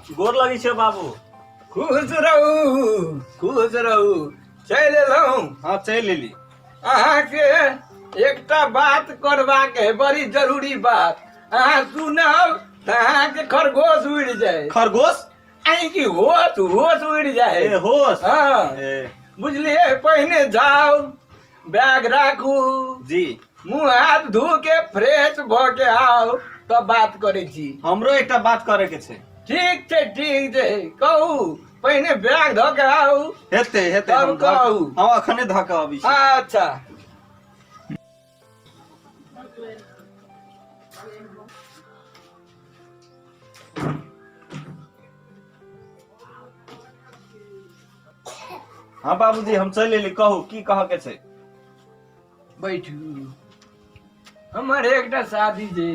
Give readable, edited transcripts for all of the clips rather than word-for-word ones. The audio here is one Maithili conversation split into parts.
गोर लगै छै बाबू। खुश रहू, खुश रहू। चलि एलहुँ? हाँ, चलि एली। अहाँके एकटा बात करबाक है, बड़ी जरूरी बात। अहाँ सुनब तऽ अहाँके खरगोश उड़ि जाय। खरगोश? अहीं की होश, होश उड़ि जाय। ए, होश। हाँ। ए, बुझलियै? पहिने जाउ, बैग राखू। जी। मुँह हाथ धो के फ्रेश भऽ के आउ, तब बात करै छी। हमरो एकटा बात करे के छै। ठीक छै, ठीक छै, कहू। पहिने बैग धऽ के आउ। हेतै, हेतै। तब हम धऽ- कहू। हम अखने धऽ के अबै छी। अच्छा। हाँ बाबूजी, हम चलि एली। कहू, की कहऽ के छै? बैठू। हमर एकटा साथी छै,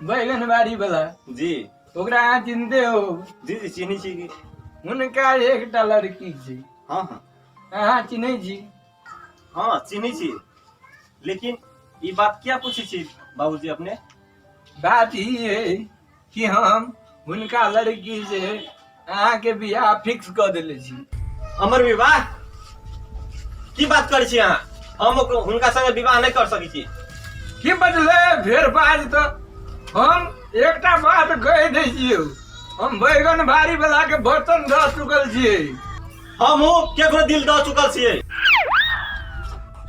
बैगन बाड़ी वाला। जी। ओकरा अहाँ चिन्हते हो? जी जी, चिन्है छी की। हुनका एकटा लड़की छै। हाँ हाँ। अहाँ चिन्है छी? हाँ, चिन्है छी, लेकिन ई बात किया पूछै छी बाबूजी अपने? बात ई है कि हम हुनका लड़की से अहाँके बियाह फिक्स कऽ देले छी। हमर विवाह? की बात करै छी अहाँ? हम हुनका संगे विवाह नहि कर सकै छी। की बदले फेर बाज तऽ हम एकटा बात कहि दै छियौ, हम बैगन बाड़ी वाला के बर्तन दऽ चुकल छियै। हमहूँ केकरो दिल दऽ चुकल छियै।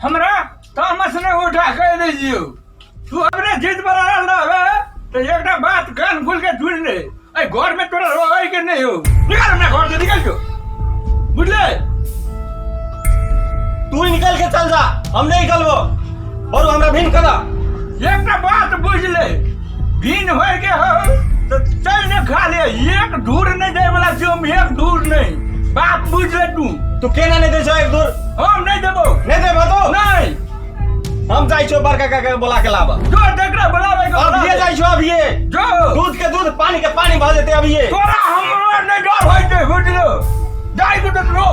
हमरा तामस नहि उठा, कहि दै छियौ। तू अपने जिद पर अड़ल रहबे तऽ एकटा बात कान खोल के सुन ले, एहि घर में तोरा रहै के नहीं हो। निकल अपना घर से, निकल जो, बुझले? तू निकल के चल जा, हम नहीं निकलबो। और हमरा भिन करा। एकटा बात बुझ ले, भिन होय के हो तो चल ने खा ले। एक धूर नहीं जाए वाला छियो हम, एक धूर नहीं। बात बुझ ले तू। तू केना नहीं दै छौ एक दूर? हम नहीं देबो। नहीं देबो तू? नहीं। हम जाइ छौ बड़का काका के बोला के लाब। जो, जकरा बोलाबे के बोला अभिये दे। जाइ छौ, अभिये। जो। दूध के दूध, पानी के पानी भऽ जेतै अभिये। तोरा हमरो नहीं डर होइ छै, बुझलो? जाइ के तो रो।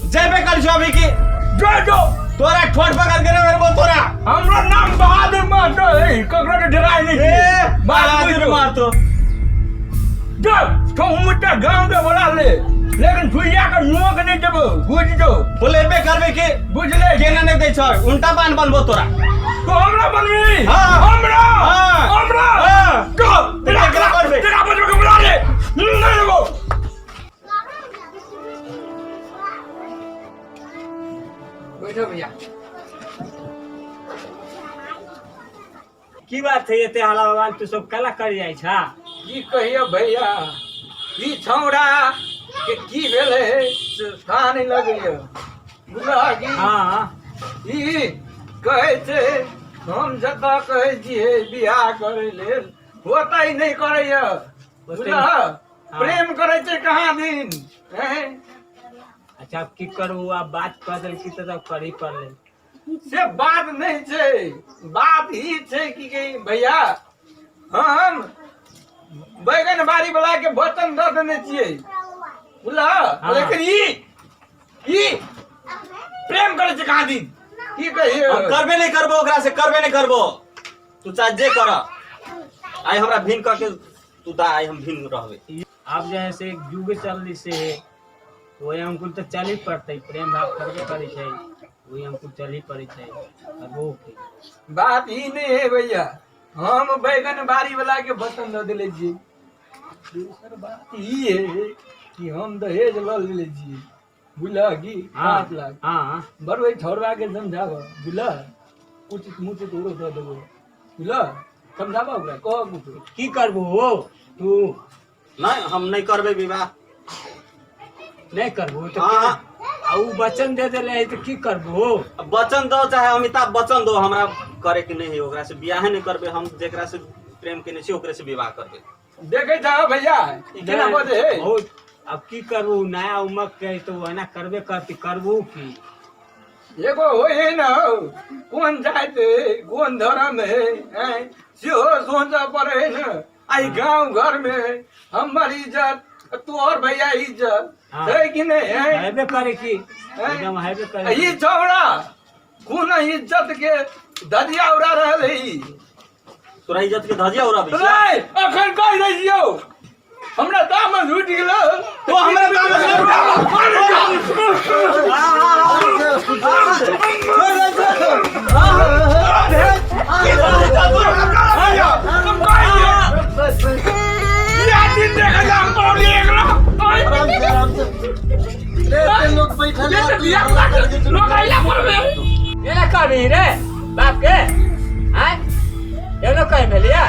जेबे करै छौ अभी की। जो जो। तोरा ठोर पकड़ के रे तोरा। हमरो नाम बहादुर महतो है, ककरो के डराय नहीं ए छियै। बात बहादुर बुझलो? महतो। जो तो गाँव के बोला ले, लेकिन सुइया के नोक नहीं देबो, बुझ जो। बोलेबे करबे की। बुझले? केना नहीं दै छ, उल्टा पान बनबो तोरा। तो हमरा बनबी? हाँ। हमरा? हाँ। हमरा? हाँ। जो। तेरा केना करबे? तेरा बजबे के बुला ले, नहीं देबो। बैठो भैया। की बात है, एते हला भगवान, तू सब कला कर जाइ छा? की कहियो भैया, ई छौड़ा के की भेलै से था नहि लगैया, बुझलह की? हाँ। ई कहै छै, हम जतऽ कहै छियै बियाह करै लेल, ओतहि नहि करैया, बुझलह? प्रेम करै छै कहाँ दिन, हैं? अच्छा, अब की करू? आब बात कह देलकी तऽ करही पड़लै। से बात नहि छै, बात ई छै कि कि भैया, हम बैगन बाड़ी वाला के बर्तन दऽ देने छियै, बुझलह? हाँ। लेकिन ई ई प्रेम करै छै कहाँ दिन, की कहियौ? हम करबे नहीं करबो ओकरा से, करबे नहीं करबो। तू चाहे जे कर, आइ हमरा भिन कह के तू दा, आइ हम भिन रहबे। आब जे है से युग चलली से है, वही हमको तऽ चलही पड़तै। प्रेम भाव करबे करै छै, वही हमको चलही पड़ै छै। करबो की? बात ई नहि है भैया, हम बैगन बाड़ी वाला के बर्तन दऽ देले छियै। दोसर बात ई है कि हम दहेज लऽ लेले छियै, बुझलह की? हाँ। 5 लाख। हाँ। बड़ ओहि छौड़वा के समझाब, बुझलह? उचित मुचित ओकरो दऽ देबो, बुझलह? समझाब ओकरा, कह कुछो। की करबो हो तू? नहीं, हम नहीं करबे विवाह। नहीं करबो तो? हाँ। आ उ वचन दे देले है तऽ की करबो? अब वचन दो चाहे अमिताभ बच्चन दो, हमरा करे के नहीं है ओकरा से। बियाहे नहीं करबे हम। जेकरा से प्रेम केने छी, ओकरे से विवाह करबे। देखै छह भैया, ई केना बजै है? बहुत। अब की करबो? नया उमर के तो एना करबे करती। करबो की? एगो होइ है न हौ, कोन जाति है, कोन धर्म है, हैं, सेहो सोचऽ पड़े है न। आई गाँव घर में हमर इज्जत, तोहर भैया इज्जत हाँ। छै कि नहीं है? हेबे करे की, एकदम हेबे करे। ई छौड़ा कोन इज्जत के धजिया उड़ा रहल है ई। तोरा इज्जत के धजिया उड़ाबै छै? नहीं, अखन कहि दै छियौ। हमरा दामन उठि गेलो। तो हमरा दामन नहीं उठाबो। आराम से, आराम से। रे, एते लोग बैठल है, तू हल्ला करके चुप। एना करबही रे बाप के आय एनो कहि भेलिया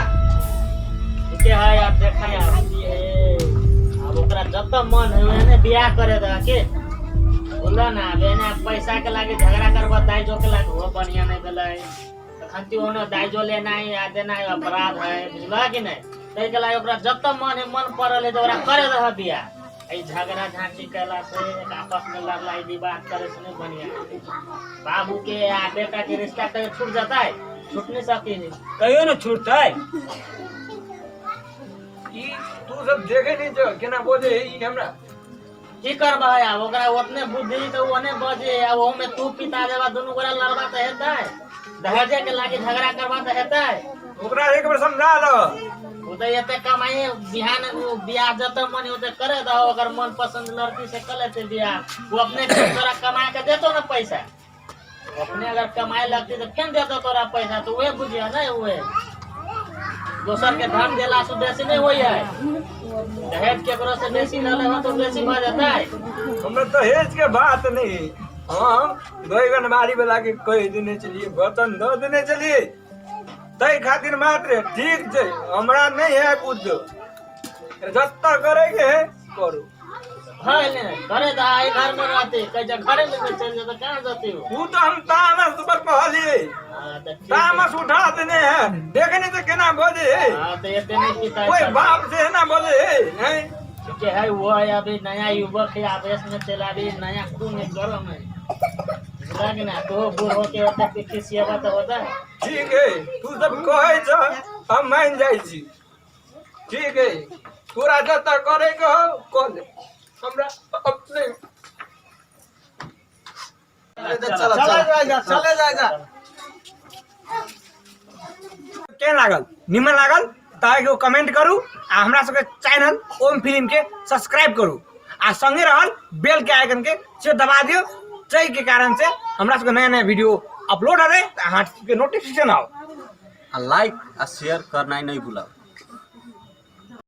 के है यार, देखा यार की है। अब ओकरा जब मन है ओहने बियाह करे दे के बोला ना। अब एने पैसा के लागे झगड़ा करबा, दाइजो के लागे, वो बढ़िया नहीं भेलै। तखन ओने दाइजो लेनाइ आ देनाइ अपराध है, बुझला कि नहीं? ताहि के लागे ओकरा जब मन है, मन पड़ल है, तऽ ओकरा करे दह बियाह। एहि झगड़ा झांटी कैला से, आपस में लड़ाई विवाद करे से नहीं बढ़िया। बाबू के आ बेटा के रिश्ता कहीं छूट जाता है? छूट नहीं सकी है। कहियो ने छूटतै। ई तू सब देखे नहीं जो केना बोले है ई हमरा। की करबा है आब? ओकरा ओतने बुद्धि तऽ ओने बजे। आब ओमे तू पिता देबा, दुनू गोरा लड़बा तऽ हेतै? दहेजे के लागी झगड़ा करबा तऽ हेतै? ओकरा एक बेर समझा दो। ओ तऽ एते कमाई बिहान ओ बियाह जतऽ मन ओते करे दहो। ओकर मन पसंद लड़की से कर लेते बियाह। वो अपने तोरा कमा के देतो ना पैसा। अपने अगर कमाए लगती तऽ फेन देतो तोरा पैसा। तऽ उहे बुझिया ने, उहे दोसर के धन देला से बेसी नहीं होइ है। दहेज केकरो से बेसी लऽ लेबा तो बेसी भऽ जेतै। हमरा दहेज के बात नहीं, हम बैगन बाड़ी वाला के कहि देने छलियै, वचन दऽ देने छलियै, ताहि खातिर मात्र। ठीक छै, हमरा नहीं है कुछ, जत्ता करे के है करू। भऽ गेलै, करे तऽ एहि घर में रहते। कहै छै घरे में चलि जेतै, कहाँ जेतै ओ? ऊ तऽ हम तामस पर कहलियै। हँ, तऽ ठीक है। तामस उठा देने है, देखने से केना बजे है। हाँ, तऽ एते नहि पिताइ कोई करतै। बाप से ना बजे है हैं? ठीक है, वो है अभी नया युवक है, आवेश में चला भी, नया खून है, गरम है, बुझला कि ना? तो बूढ़ होके होता खिसियाबा तो होता है। ठीक है, तू सब कहै छ हम मान जाइ छी। ठीक है, तोरा जतऽ करे के हो कऽ ले, हमरा अपने। चला चला जा, चले जा जा। केहन लागल? निमन लागल तऽ एगो कमेंट करू आ हमरा सबके चैनल ओम फिल्म के सब्सक्राइब करू आ संगे रहल बेल के आइकन के से दबा दियौ, जाहि के कारण से हमरा सबके नया नया वीडियो अपलोड हेतै तऽ अहाँ सबके नोटिफिकेशन आओ। आ लाइक आ शेयर करनाइ नहीं भूलब।